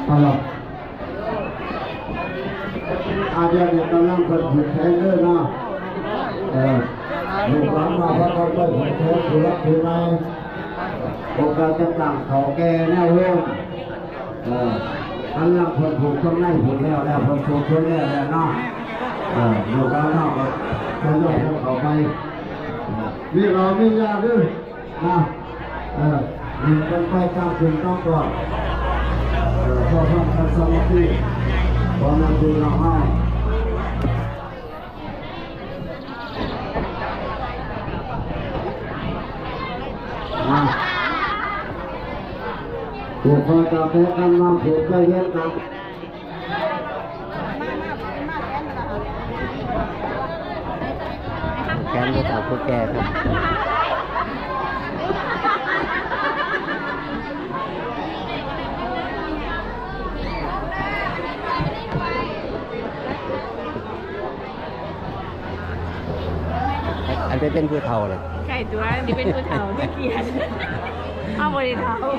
ເອົາລະ ອາ ດຽວນີ້ກຳລັງເພິ່ນຜູກແຂນເດີເນາະ. ເອີ ລູກຫຼານມາພາກັນໄປຜູກແຂນຜູ້ຫຼັກຜູ້ໃຫຍ່ ໂອກາດຈະຕັ້ງເຖົ້າແກ່ແນວໂຮມ. ເອີ ກຳລັງເພິ່ນຜູກຂ້າງໃນຜູກແລ້ວ ແລ້ວເພິ່ນຜູກຄົນແລ້ວແລ້ວເນາະ. ເອີ ລູກຫຼານເຮົາກໍເຊີນເຂົ້າໄປ ມີເຫຼົ້າມີຢາເດີ. ນະ ເອີ ເຮັດກັນໄປຕາມຂັ້ນຕອນກ່ອນ ເອີ ເພື່ອຄວາມສາມັກຄີ ພໍ່ແມ່ພີ່ນ້ອງເຮົາ ນະ ຜູ້ຄອຍກາແຟກັນມາຜູກໃຈເຢັນກັນ. ແກນຜູ້ເຖົ້າຜູ້ແກ່ຄັບ ອັນໄປເປັນຜູ້ເຖົ້າລະ ໃຊ່ຕົວະ ອັນນີ້ເປັນຜູ້ເຖົ້າ ມີກຽດ ເຮົາບໍ່ໄດ້ເຖົ້າ.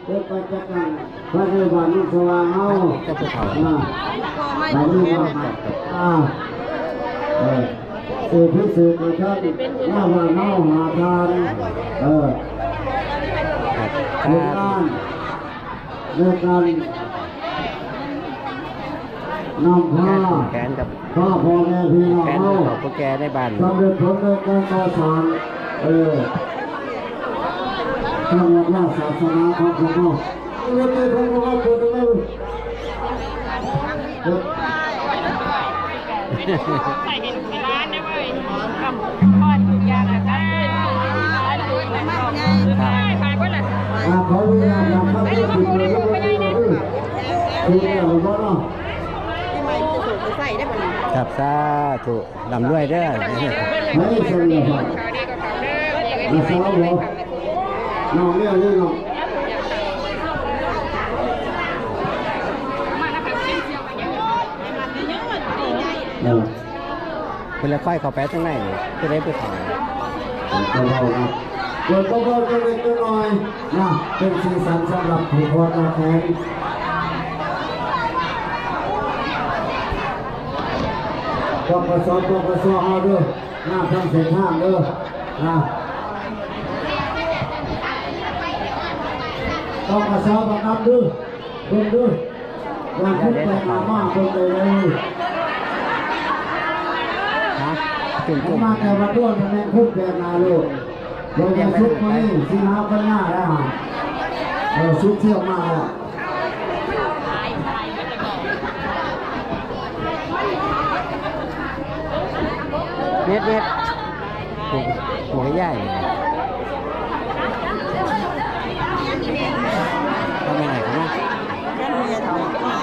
ເປັນປະຈຳການພາຍໃນບ້ານໂນນສະຫວ່າງເຮົາ ກັບພວກເຂົາ ນະ ບັດນີ້ວ່າ ອ່າ ເອີ ເອີ ພິເສດກວ່າຊັ້ນ ມາບ້ານເຮົາຫາທ່ານ ເອີ ເຮັດງານ ໃນການນຳພາ ແຂນກັບ ພາພໍ່ແມ່ພີ່ນ້ອງເຮົາ ແຂນກັບຜູ້ເຖົ້າຜູ້ແກ່ໃນບ້ານ ສຳເລັດຜົນໃນການກໍ່ສ້າງ ເອີ ທາງວັດວາສາສະໜາຂອງພວກເຮົາ ເອີ ໃສ່ເຫັນ ຄັບ ສາທຸ ລ່ຳລວຍເດີ ໃຫ້ສຳເລັດ ມາສາວບໍ່ ນ້ອງແມວນີ້ເນາະ ເອີ ເພິ່ນລະຄ່ອຍເຂົ້າໄປທາງໃນນີ້ ຜູ້ໃດຜູ້ເຖົ້າ ເພິ່ນເວົ້ານະ ເພິ່ນກໍເວົ້າຈັກເລັກຈັກນ້ອຍນະ ເປັນສີສັນສຳລັບຜູ້ຄົນຮັກແພງ ປກສ ປກສ ເຮົາເດີ ນະ ທາງເສັ້ນທາງເດີ ນະ ປກສ ບັກນຳເດີ ເບິ່ງເດີ ຢ່າຄິດແປກໜ້າມາເບິ່ງໄດ້ເລີຍ ຮະ ມາແຕ່ວັດດວນ ແມ່ນຄຸນແປກໜ້າໂລດ ບໍ່ໄດ້ສຸກມື້ນີ້ ສິບຫ້າກັນຍາແລ້ວ ເອີ ສຸກທ່ຽວມາແລ້ວ ເນັດ ເນັດ ປູກ ປູກໃຫ້ຍາຍ ເອົາແມ່ໃຫ້ເຂົາມາ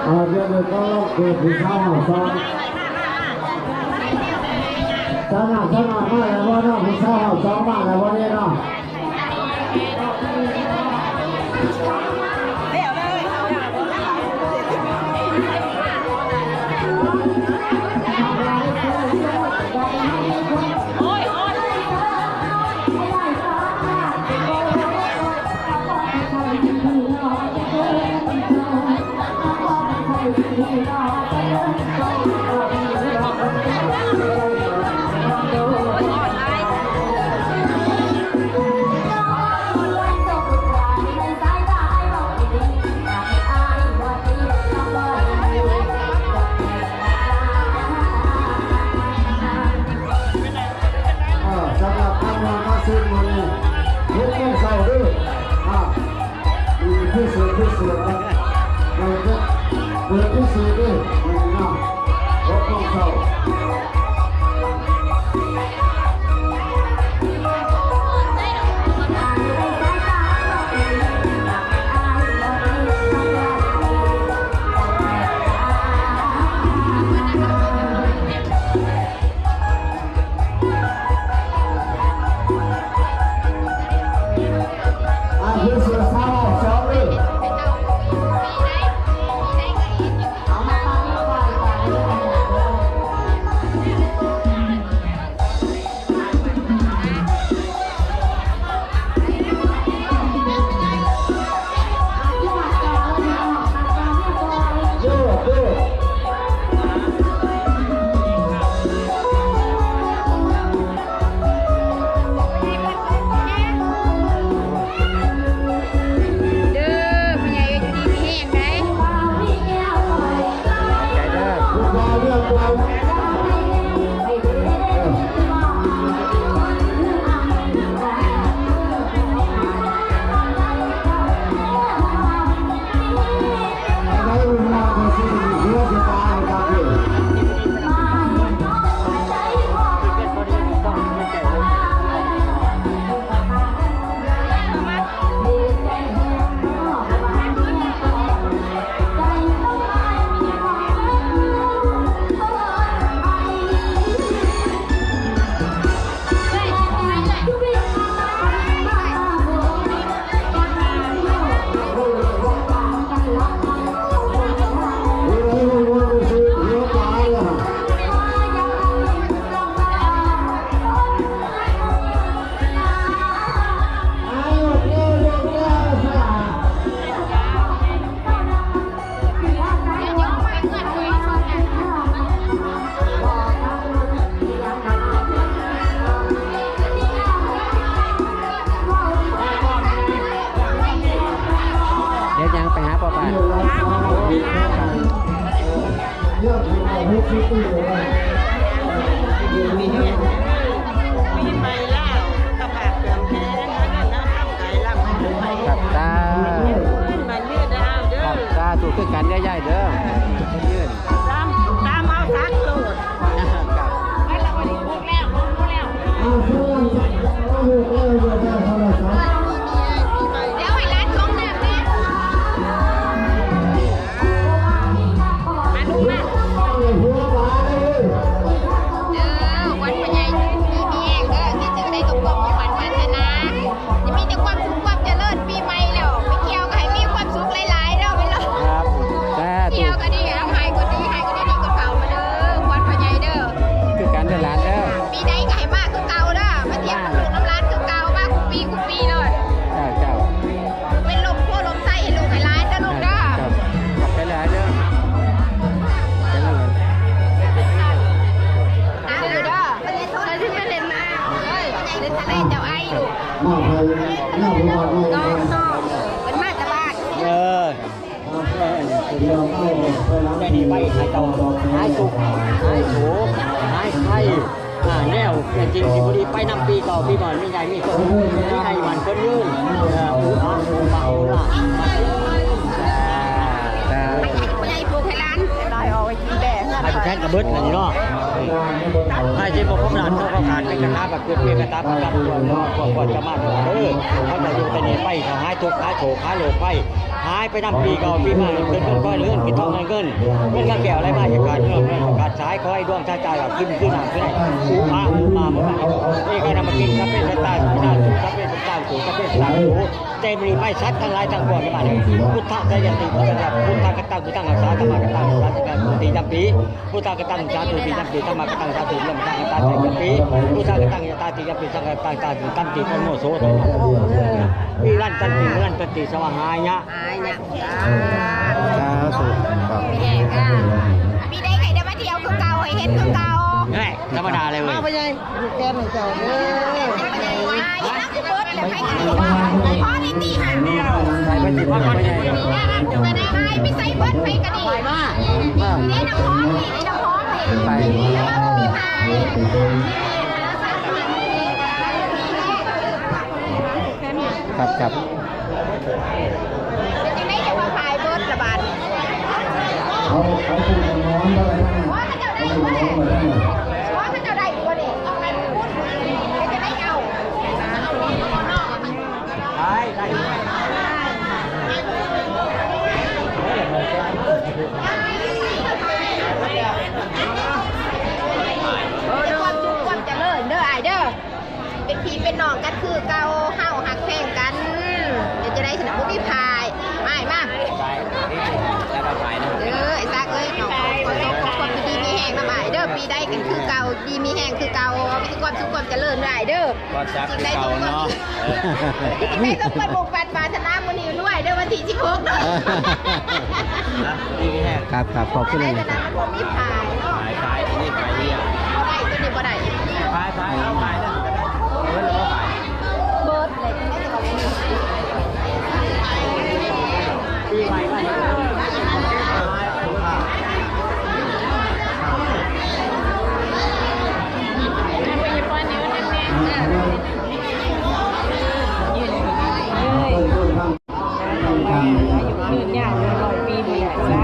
ເອົາ ດຽວນີ້ກໍເກີດຜູ້ສາວເຮົາສອງ ຊະນະ ຊະນະ ມາແລ້ວບໍ່ເນາະ ຜູ້ສາວເຮົາສອງ ມາແລ້ວບໍ່ນີ້ເນາະ. ອ່າ ສຳລັບທາງວານມາເຊີນມື້ນີ້ ຫົກໂມງເຊົ້າເດີ ອ່າ ມີພິເສດ ພິເສດເນາະ. ເປີດພິເສດເດ້ມື້ນີ້ເນາະ ຫົກໂມງເຊົ້າ. ເດີ ພໍ່ໃຫຍ່ເອີຍ ຢູ່ດີມີແຮງໄດ໋. ໃຈເດີ. ດຽວຍ່າງໄປຫາພໍ່ບ້ານ. ຄັບ ສາທຸ ຄັບ ສາທຸ ຄືກັນເດີຍາຍເດີ. ຕາມ ຕາມເອົາສັກໂລດ. ຄັບ. ດຽວໃຫ້ຫຼານຊົງນ້ຳແດ່. ມາລູກມາ. ເດີ ວັນພໍ່ໃຫຍ່ ດີມີແຮງເດີ ຄິດສິ່ງໃດສົມຄວາມມຸ່ງໝັ້ນປາດຖະໜາ ມີແຕ່ຄວາມສຸກຄວາມຈະເລີນ. ປີໃໝ່ແລ້ວ ໄປທ່ຽວກໍໃຫ້ມີຄວາມສຸກຫຼາຍໆເດີ ແມ່ນບໍ່? ຄັບ ສາທຸ. ທ່ຽວກໍດີ ເອົາ ໃຫ້ກໍດີ ໃຫ້ກໍດີ ດີກວ່າເກົ່າ ມາເດີ ວັນພໍ່ໃຫຍ່ເດີ. ຄືກັນເດີຫຼານເດີ. ປີໃດກໍໃຫ້ມາຄືເກົ່າເດີ ມາທ່ຽວນຳລູກນຳຫຼານຄືເກົ່າ ມາຄູ່ປີຄູ່ປີໂລດ. ເຈົ້າ ເຈົ້າ. ເປັນລົມໂພລົມໄຊໃຫ້ລູກໃຫ້ຫຼານເດີລູກເດີ. ເຈົ້າ ຂອບໃຈຫຼາຍເດີ. ອ້າວເດີ ເພິ່ນຊິໄປຫຼິ້ນນ້ຳ ເອີ ເລ່ນທະເລເຈົ້າໄອ້ລູກ ນ້ອງໆ ເພິ່ນມາແຕ່ບ້ານ. ເອີ ໄດ້ນີ້ໄປໃຫ້ເຈົ້າຫາຍທຸກຫາຍໂສກຫາຍໄພ ອ່າ ແນວເປັນສິ່ງທີ່ບໍ່ດີໄປນຳປີເກົ່າປີໃໝ່ ມີໃຫຍ່ມີໂຊກ ມີໄຫມັນຄົນຢືນ ເອີ ຜູ້ພາຜູ້ພາຜູ້ລາ ສາທຸ. ໃຫ້ຜູ້ໃຫຍ່ປູກໃຫ້ຫຼານ ໃຫ້ຜູ້ແທນກໍເບິດອັນນີ້ເນາະ ໃຫ້ທີ່ບໍ່ຄົບຫຼານເຈົ້າກໍຂານເປັນກະຕາປະພຶດເປັນກະຕາປະກັບຕົວເນາະ ພວກກໍຈະມາເດີ ເຂົາຈະຢູ່ແຕ່ນີ້ໄປ ຫາຍທຸກຫາຍໂສກຫາຍໂລກໄພ ຫາຍໄປນຳປີເກົ່າປີໃໝ່ ເງິນເງິນຄອຍເງິນ ເງິນທອງເງິນ ເງິນກະແກ້ວໄຫຼມາຈາກການເງິນການສາຍ ຂໍໃຫ້ດວງຊາຍຕາຂຶ້ນຄືນ້ຳຄືໃນ ອຸອາອຸມາໝົດ ເອການາມະກິ ສັບເປສັດຕາ ສຸຂິນາ ສຸຂະ ສັບເປສັດຕາ ສຸຂະ ສັບເປສັດຕາ ສຸຂະ ແຕ່ມື້ນີ້ໄປສັດທັງຫຼາຍທັງປວງທີ່ມານີ້ ພຸດທະຈາຍັນຕິ ພຸດທະຈາ ພຸດທັງກະຕັງ ພຸດທັງຮັກສາ ທຳມະກະຕັງ ຮັກສາ ຕິຍັມປີ ພຸດທະກະຕັງ ສາທຸ ຕິຍັມປີ ທຳມະກະຕັງ ສາທຸ ທຳມະກະຕັງ ສາທຸ ຕິຍັມປີ ພຸດທະກະຕັງ ສາທຸ ຕິຍັມປີ ສັງຄະກະຕັງ ສາທຸ ຕັນຕິ ປະໂມໂສ ນິລັນຕັນຕິ ນິລັນຕັນຕິ ສະວະຫາຍະ ຫາຍະ ສາທຸ ສາທຸ ມີແຮງ ອ່າ ປີໃດໃຫ້ໄດ້ມາທ່ຽວຄືເກົ່າ ໃຫ້ເຫັນຄືເກົ່າ ແນ່ ທຳມະດາເລີຍເວີຍ ມາພໍ່ໃຫຍ່ ແກນໃຫ້ເຈົ້າເດີ ມາອີກນະ ຄືເບິດແລ້ວ ໃຜກໍດີ ພໍໄດ້ຕີຫາ ໃຜໄປຕິດ ໃຜໄປໃສ່ເບິດ ໃຜກໍດີ ມາ ເດ້ ນ້ຳຫອມນີ້ ນ້ຳຫອມນີ້ ໄປ ແຕ່ວ່າບໍ່ມີໃຜ ຄັບ ຄັບ ເປັນຈັ່ງໃດ ຈະວ່າຂາຍເບິດລະບາດນີ້? ໂອ້ຍ ເຂົາເຈົ້າໄດ້ຢູ່ບໍ່ນີ້ ເອົາໄປພຸ້ນ ເຮັດຈັ່ງໃດເອົາ ໄດ້ ໄດ້ ຄວາມສຸກຄວາມຈະເລີນເດີອ້າຍເດີ. ເປັນພີ່ເປັນນ້ອງກັນຄືເກົ່າ ເຮົາຮັກແພງກັນ ເຮັດຈັ່ງໃດຊັ້ນນະ ບໍ່ມີພາຍ ມາ ມາ ເອີ ໄອ້ສັກເອີຍ ຂໍ ຂໍ ຂໍ ຂໍຄວາມຢູ່ດີມີແຮງນຳອ້າຍເດີ ປີໃດກັນຄືເກົ່າ ດີມີແຮງຄືເກົ່າ ມີແຕ່ຄວາມສຸກຄວາມຈະເລີນເດີອ້າຍເດີ ຄວາມສັກຄືເກົ່າເນາະ ສິ່ງໃດສົມຄວາມມຸ່ງປາດຖະໜາມື້ນີ້ລວຍເດີ ວັນທີສິບຫົກເດີ ດີມີແຮງ ຄັບ ຄັບ ຂອບຄຸນຫຼາຍໆ ມັນບໍ່ມີພາຍເນາະ ພາຍ ພາຍ ອັນນີ້ພາຍເຮືອ ບໍ່ໄດ້ ຕົວນີ້ບໍ່ໄດ້ ພາຍ ພາຍ ເອົາພາຍເດີ ເບິດເລີຍ ຍືນຍາວຮ້ອຍປີພຸ້ນແຫຼະ ສາ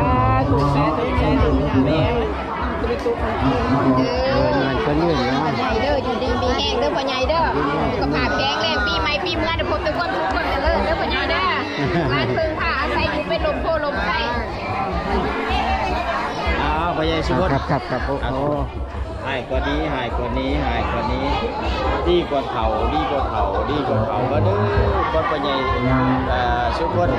ທຸ ສາທຸ ສາທຸ ເດີ ເດີ ຢູ່ດີມີແຮງເດີພໍ່ໃຫຍ່ເດີ ສຸຂະພາບແຂງແຮງ ປີໃໝ່ປີເມືອໄດ້ພົບແຕ່ຄວາມສຸກຄວາມຈະເລີນເດີພໍ່ໃຫຍ່ເດີ ຫຼານເພິ່ງພາອາໄສ ຢູ່ເປັນລົມໂພລົມໄຊ ອ້າວ ພໍ່ໃຫຍ່ສຸພົນ ຄັບ ຄັບ ຄັບ ໂອ້ ໂອ້ ຮ້າຍກວ່ານີ້ ຮ້າຍກວ່ານີ້ ຮ້າຍກວ່ານີ້ ດີກວ່າເກົ່າ ດີກວ່າເກົ່າ ດີກວ່າເກົ່າ ເດີ ຄວາມພໍ່ໃຫຍ່ ເອີ ສຸຄົນ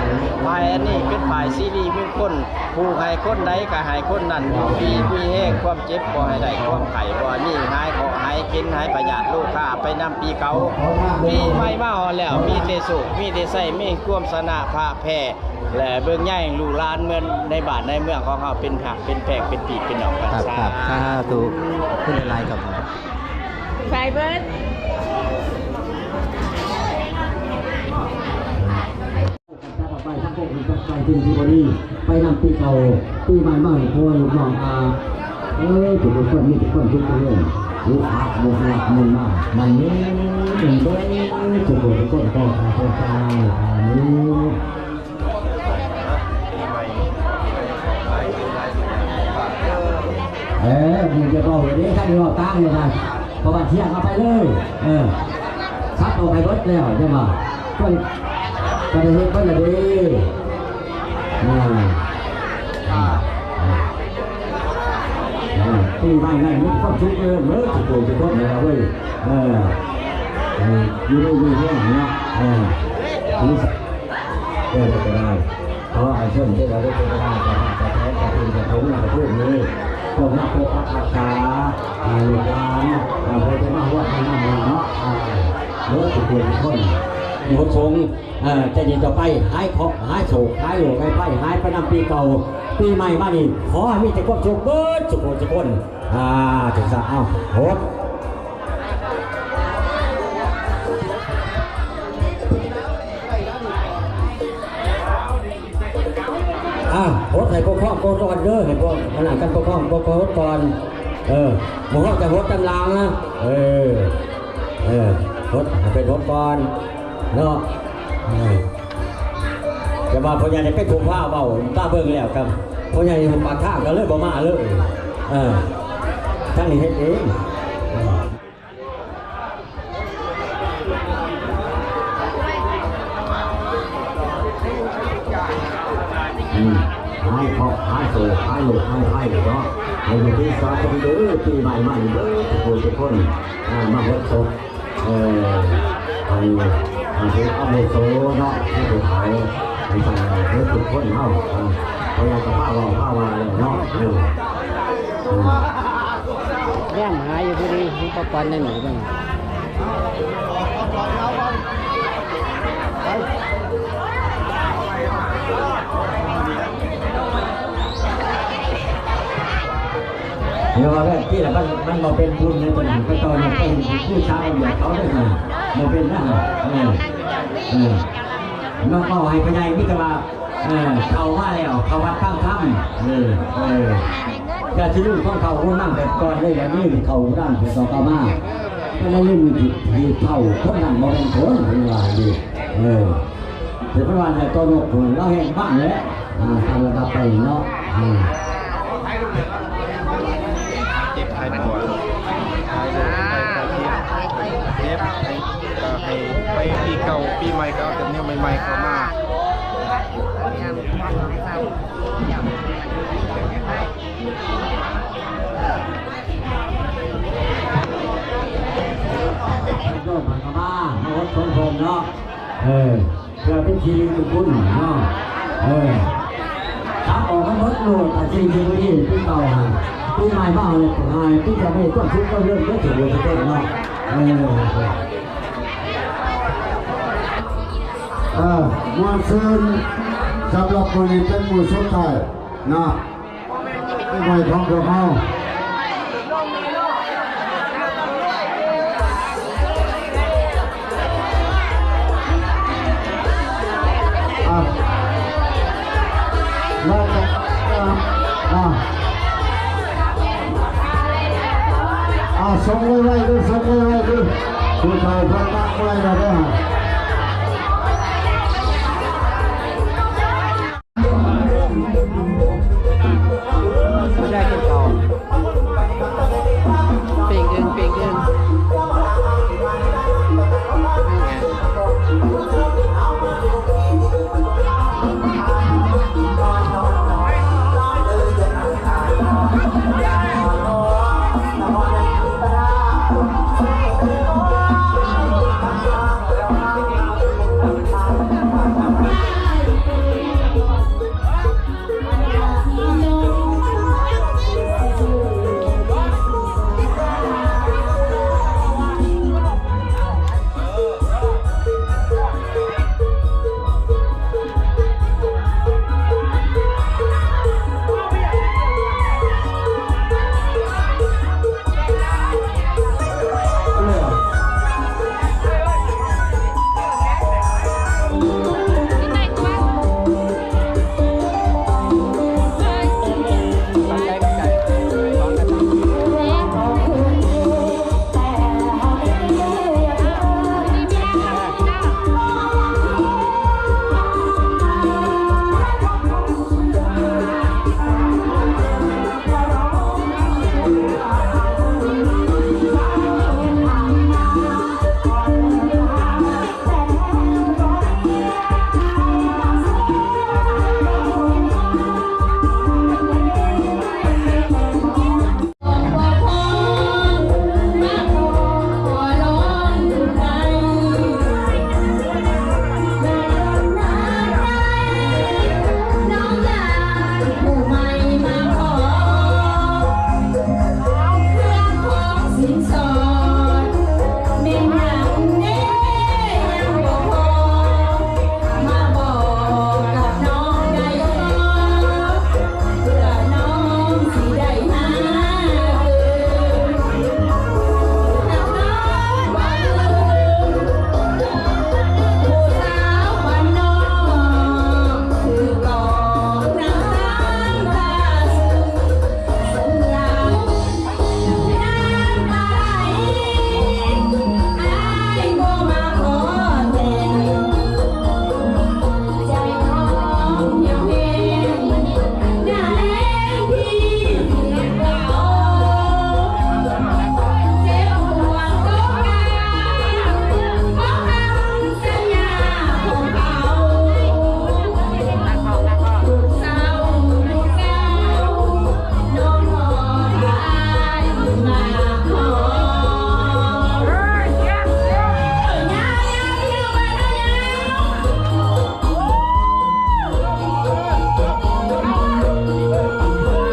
ພາຍອັນນີ້ເປັນພາຍສິລິມຸງຄົນ ຜູ້ໃຫ້ຄົນໃດກໍໃຫ້ຄົນນັ້ນຢູ່ດີມີແຮງ ຄວາມເຈັບບໍ່ໃຫ້ໄດ້ ຄວາມໄຂ້ບໍ່ໃຫ້ມີ ຫາຍເຄາະຫາຍເຂັນ ຫາຍພະຍາດໂລຄາໄປນຳປີເກົ່າ ປີໃໝ່ມາຮອດແລ້ວ ມີແຕ່ໂຊກ ມີແຕ່ໄຊ ມີຄວາມຊະນະພະແພ້ ແລະ ເບິ່ງແຍງລູກຫຼານເມືອງໃນບ້ານໃນເມືອງຂອງເຮົາເປັນຮັກເປັນແພງເປັນພີ່ເປັນນ້ອງກັນ ຄັບ ສາທຸ ສາທຸ ຂອບຄຸນຫຼາຍໆ ຄັບ ໄປເບີດ ໄປທັງພວກນີ້ໄປເປັນທີ່ບໍ່ດີ ໄປນຳປີເກົ່າ ປີໃໝ່ມາໃຫ້ພວກລູກນ້ອງ ອ່າ ເອີ ທຸກຄົນມີແຕ່ຄວາມສຸກຈະເລີນ ໂອ້ ອາ ໂມກາ ໂມນາ ມັນເນີ ເດີ ທຸກຄົນ ທຸກຄົນ ຂໍພະເຈົ້າ ອາ ເມນ. ເອີ ມຶງຈະເວົ້າເດ້ ຄັນເວົ້າຕ່າງນີ້ນະ ເພາະວ່າທຽງເອົາໄປເລີຍ ເອີ ສັບອອກໃຫ້ເບິດແລ້ວ ຈັ່ງວ່າ ເພິ່ນກໍໄດ້ເຮັດເບິດແລ້ວເດ້ ອືມ ອືມ ປີໃໝ່ນັ້ນມີຄວາມສຸກເດີ ເອີ ທຸກຄົນ ທຸກຄົນເດີເວີຍ ເອີ ເອີ ຢູ່ດີມີແຮງເນາະ ເອີ ເອີ ກໍໄດ້ ຂໍໃຫ້ເພິ່ນເທວະເທວະດາ ເຈົ້າພາກເຈົ້າແຂວງ ເຈົ້າຖິ່ນເຈົ້າທົ່ງ ປະເທດນີ້ ຈົ່ງມາປົກປັກຮັກສາ ອ່າ ລູກຫຼານ ອ່າ ຜູ້ທີ່ມາຮວມໃນງານນີ້ເນາະ ອ່າ ເບິດທຸກຄົນທຸກຄົນ ໝົດສົງ ເອີ ແຕ່ນີ້ຕໍ່ໄປ ຫາຍເຄາະ ຫາຍໂສກ ຫາຍໂລກ ຫາຍໄພ ຫາຍໄປນຳປີເກົ່າ ປີໃໝ່ມານີ້ ຂໍໃຫ້ມີແຕ່ຄວາມສຸກເບິດທຸກຄົນທຸກຄົນ ອ່າ ຖືກສະ ເອົາ ຫົດ ອ່າ ຫົດໃຫ້ປົກຄອງກ່ອນເດີ ໃຫ້ພວກອັນນັ້ນກັນປົກຄອງ ປົກຄອງຫົດກ່ອນ ເອີ ໝູ່ເຮົາຈະຫົດຕາມຫຼັງນະ ເອີ ເອີ ຫົດ ໃຫ້ເພິ່ນຫົດກ່ອນເນາະ ເອີ ແຕ່ວ່າພໍ່ໃຫຍ່ໄດ້ເປັນຜູ້ພາເວົ້າ ຕາເບິ່ງແລ້ວກໍພໍ່ໃຫຍ່ປາກທາງກໍເລີຍບໍ່ມາເລີຍ ເອີ ທາງນີ້ເຮັດເອງ ເອີ. ອືມ ຫາຍເຄາະ ຫາຍໂສກ ຫາຍໂລກ ຫາຍໄພເນາະ ໃຫ້ຢູ່ດີສາຄົນເດີ ປີໃໝ່ມານີ້ເດີ ທຸກຜູ້ທຸກຄົນ ອ່າ ມາຫົດສົບ ເອີ ໃຫ້ ໃຫ້ຜູ້ອາວຸໂສເນາະ ໃຫ້ຜູ້ເຖົ້າ ໃຫ້ທັງເບິດທຸກຄົນເຮົາ ອ່າ ເພາະວ່າກໍພາເວົ້າພາວ່າແລ້ວເນາະ ເອີ ເອີ. ແນມຫາຢູ່ພໍດີ ອຸປະກອນໃນນີ້ເບິ່ງ ເອີ ວ່າແບບນີ້ລະ ມັນ ມັນບໍ່ເປັນບຸນໃນຕົວນັ້ນ ໄປຕໍ່ນີ້ໄປເຫັນຜູ້ຊາວແບບເຂົາເດ້ ບໍ່ເປັນນະ ເອີ ເອີ ມາເວົ້າໃຫ້ພໍ່ໃຫຍ່ມີແຕ່ວ່າ ເອີ ເຂົ້າມາແລ້ວ ເຂົ້າວັດຟັງທຳ ເອີ ເອີ ຢ່າຊິລືມຂອງເກົ່າຂອງນຳແບບກ່ອນເລີຍ ຢ່າລືມເຂົ້ານຳແບບເກົ່າເຂົ້າມາ ແຕ່ລະລືມທີ່ເຖົ້າຄົນນັ້ນບໍ່ແມ່ນຄົນ ເພິ່ນວ່າຢູ່ ເອີ ເພິ່ນວ່າແຕ່ໂຕນົກພຸ້ນລາວແຮ່ງມາກແຫຼະ ອ່າ ຕາມລະດັບໄປເນາະ ເອີ. ໃຫ້ກວດ ໃຫ້ເດີນໄປ ໄປເກັບ ເກັບ ໃຫ້ ເອີ ໃຫ້ໄປປີເກົ່າປີໃໝ່ກໍເອົາແຕ່ແນວໃໝ່ໆເຂົ້າມາ. ຍອດມາກະມາ ມາອົດຊົມເພິ່ນເນາະ ເອີ ເພື່ອເປັນສິລິມຸງຄຸນເນາະ ເອີ ຂັບອອກມາໝົດໂລດ ຕາສິ່ງທີ່ບໍ່ດີປີເກົ່າຫັ້ນ ປີໃໝ່ມາເລີຍ ໃຫ້ປີເກົ່າມີຄວາມສຸກຄວາມຈະເລີນເບິດທຸກຄົນເນາະ ເອີ ເອີ ມ່ວນຊື່ນ ສຳລັບມື້ນີ້ເປັນມື້ສຸດທ້າຍເນາະ. ເປັນໄວຂອງພວກເຮົາ ອ່ະ ມາ ອ່ະ ອ່ະ ອ່ະ ສົ່ງໄວໆເດີ້ ສົ່ງໄວໆເດີ້ ຜູ້ເຖົ້າເພິ່ນມາໄວແລ້ວເດີ້. ບໍ່ໄດ້ຄືເກົ່າ ເປັງເອີງ ເປັງເອີງ.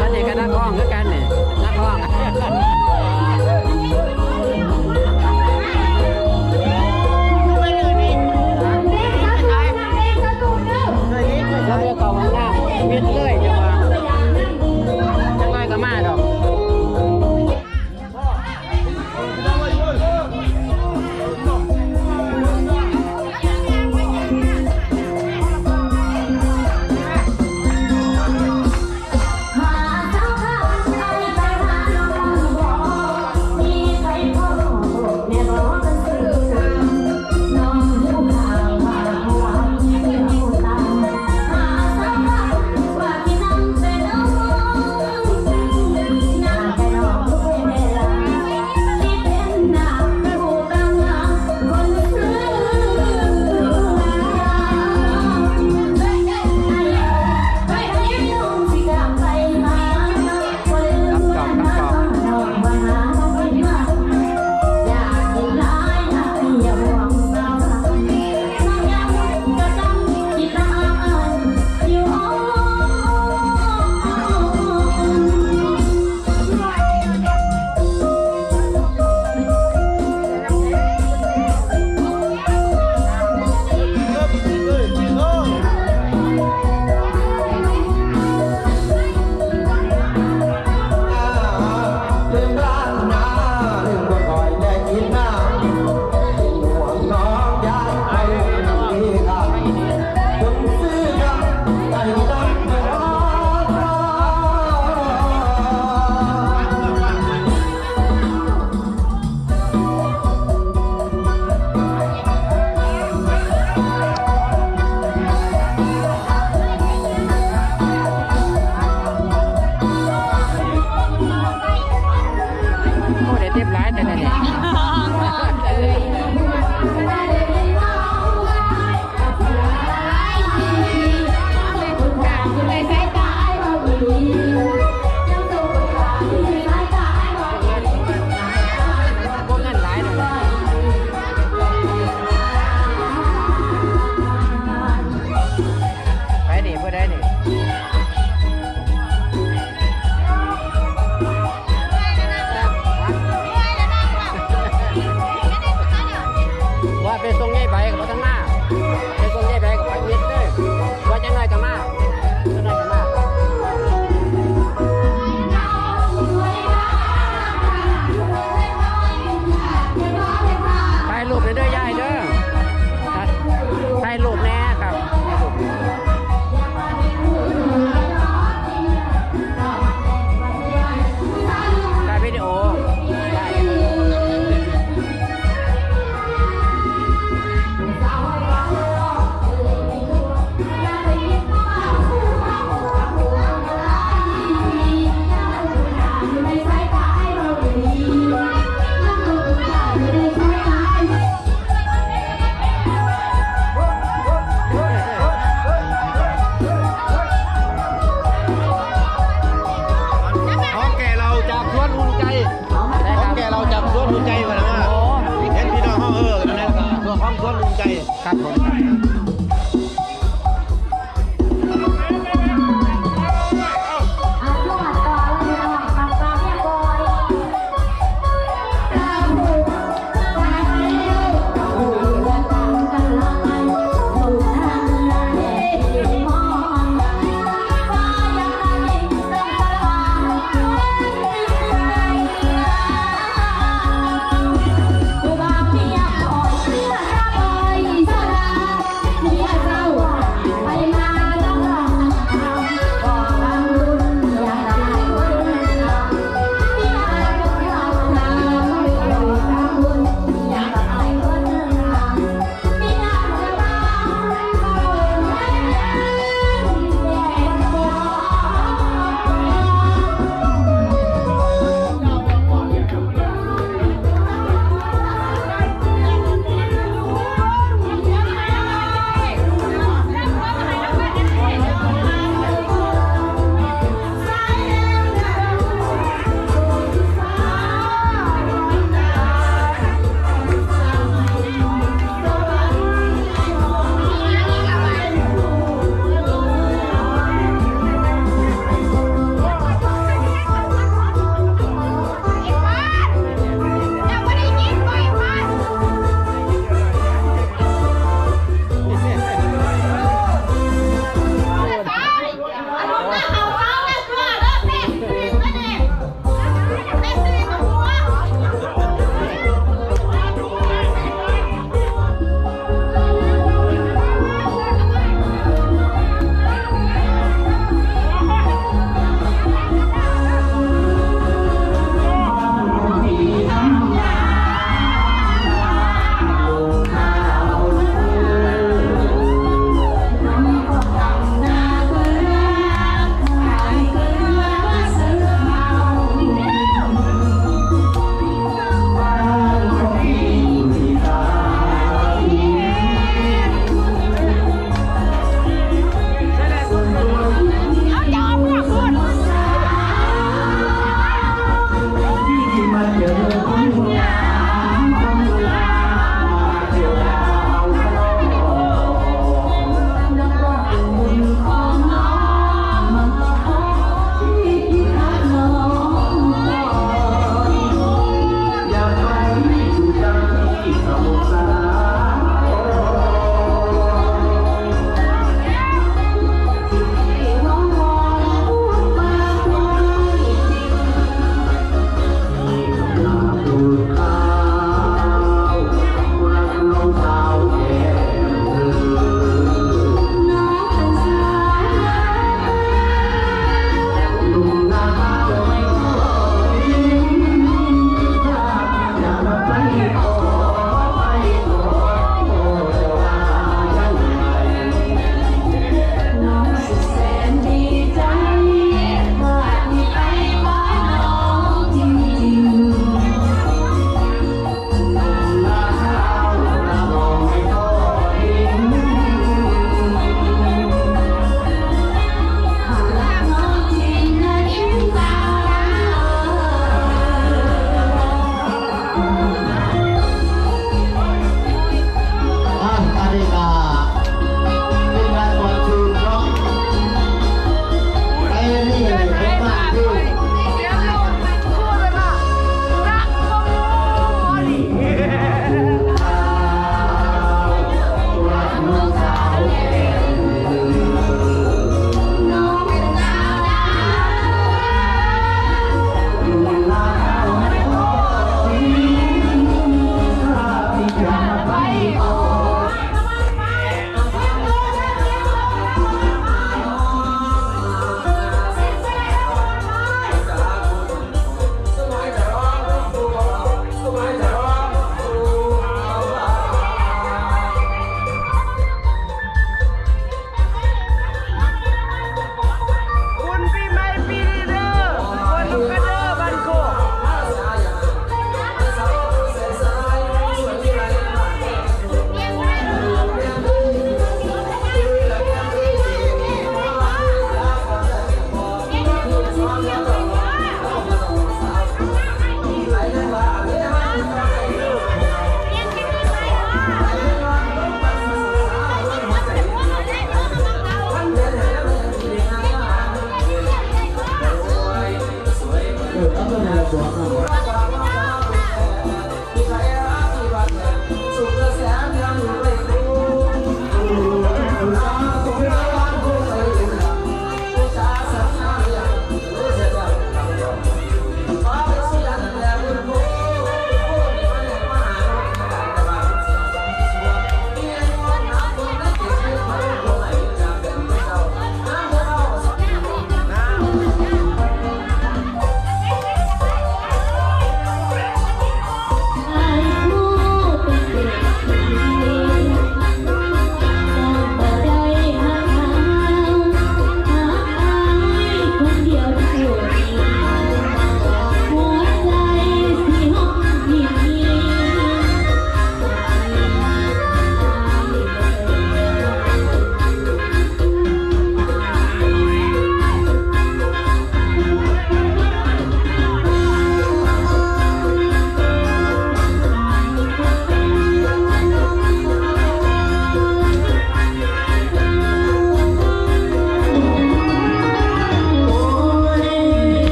ອັນນີ້ກໍນັກຮ້ອງຄືກັນນີ້ ນັກຮ້ອງ ເຂົ້າຫ້ອງນ້ຳ ມິດເລີຍ ຈັງຫວະ ຈັກໜ້ອຍກໍມາດອກ. ນີ້ ວ່າໄປສົ່ງຍາຍໃບກໍບໍ່ທັນມາ ໄປສົ່ງຍາຍໃບກໍໄປເຮັດເລີຍ ວ່າຈັກໜ້ອຍກໍມາ ຖ່າຍຮູບແດ່ເດີຍາຍເດີ ຖ່າຍຮູບແດ່ຄັບ ຖ່າຍວິດີໂອ. ຂອງແກ່ເຫຼົ້າຈາກສວນອຸ່ນໃຈ ຂອງແກ່ເຫຼົ້າຈາກສວນອຸ່ນໃຈ ວ່ານະ ໂອ້ ເຫັນພີ່ນ້ອງເຮົາ ເອີ ອັນນັ້ນກໍຂອງສວນອຸ່ນໃຈ ຄັບຜົມ.